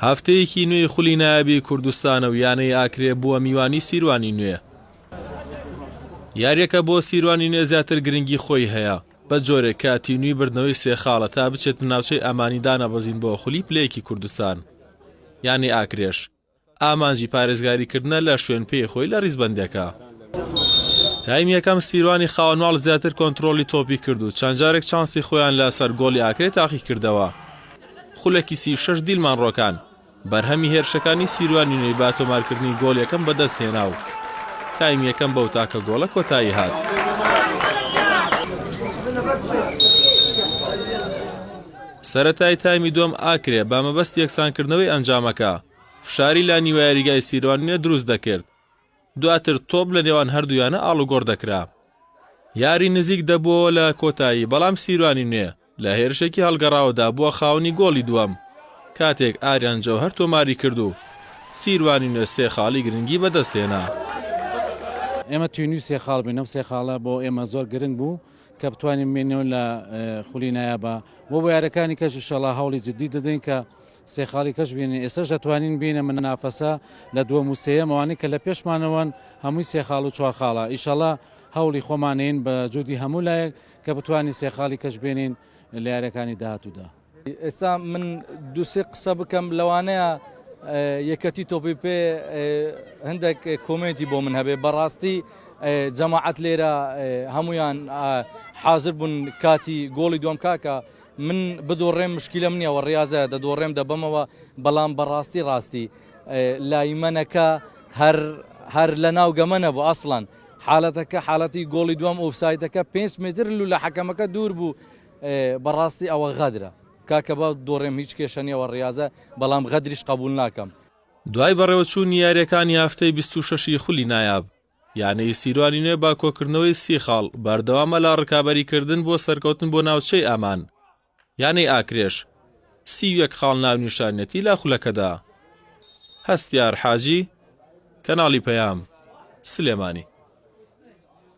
هەفتەیەکی نوێی خولی نایابی کوردستانە و یانەی ئاکرێ بووە میوانی سیروانی نوێ. یاریەکە بۆ سیروانی نوێ زیاتر گرنگی خۆی هەیە، بە جۆرێک کە تینووی بردنەوەی سێ خاڵە تا بچێتە ناوچەی ئامانی دانەبەزین بۆ خولی پلەیەکی کوردستان. یانەی ئاکرێش ئامانجی پارێزگاریکردنە لە شوێنپێی خۆی لە ریزبەندیەکە. تایم یەکەم سیروانی خاوەنماڵ زیاتر کۆنترۆڵی تۆپی کرد و چەند جارێک چانسی خۆیان لە سەر گۆڵی ئاکرێ تاقیکردەوە. خولەکی 36 دیلمان ڕۆکان بەرهەمی هێرشەکانی سیروانی نوێی بە تۆمارکردنی گۆڵ یەکەم بەدەست هێنا و تایم یەکەم بەو تاکە گۆڵە کۆتایی هات. سەرەتای تایمی دووەم ئاکرێ بە مەبەستی یەکسانکردنەوەی ئەنجامەکە فشاری لە نیوە یاریگای سیروان نوێ دروست دەکرد دواتر تۆپ لە نێوان هەردوو یانە ئاڵوگۆڕ دەکرا یاری نزیک دەبووەوە لە کۆتایی بەڵام سیروانی نوێ لە هێرشێکی هەڵگەڕاوەدا بووە خاوەنی گۆڵی دووەم کاتێک ئاریان جەوهەر تۆماری کرد و سیروانی نوێ سێ خاڵی گرنگی بەدەستهێنا. ئێمە تینووی سێ خاڵ بووین، ئەم سێ خاڵە بۆ ئێمە زۆر گرنگ بوو کە بتوانین بمێنەوە لە خولی نایابا و بۆ یارەکانی کەش ئیشەڵا هەوڵی جددی دەدەین کە سێ خاڵی کەش بینین ئێستاش دەتوانین بینە منافەسە لە دووەم و سێیەم ئەوانەی کە لە پێشمانەوەن هەمووی سێ خاڵ و چوار خاڵە ئیشەڵا هەوڵی خۆمانین بە جودی هەموو لایەک کە بتوانین سێ خاڵی کەش بێنین لە یاریەکانی داهاتوودا. ئێستا من دووسێ قسە بکەم لەوانەیە یەکەتی تۆپی پێ هەندێک کۆمێنتی بۆ من هەبێ بەڕاستی جەماعەت لێرە هەمویان حاضر بوون کاتی گۆڵی دوم کاکە من بدۆڕێم مشکیلەم نییە وە ڕاضە دەدۆڕێم دەبەمەوە بەڵام بەڕاستی ڕاستی لایمەنەکە هەر هەر لە ناو گەمە نەبوو ئەسڵەن حالەتەکە حالەتی گۆڵی دووەم ئۆفسایدەکە 5 متر لو لە حەکەمەکە دوور بوو بەڕاستی ئەوە غەدرە کاکە با دۆڕێم هیچ کێشە نییە وە ڕاضە بەڵام غەدریش قبول ناکەم. دوای بەڕێوەچوونی یارییەکانی هەفتەی 26 ی خولی نایاب، یانەی سیروانی نوێ بە کۆکردنەوەی سی خاڵ بەردەوامە لە ڕکابەریکردن بۆ سەرکەوتن بۆ ناوچەی ئامان، یانەی ئاکرێش 31 خاڵ ناونیشانیەتی لە خولەکەدا. هەستیار حاجی، کەناڵی پەیام، سلێمانی.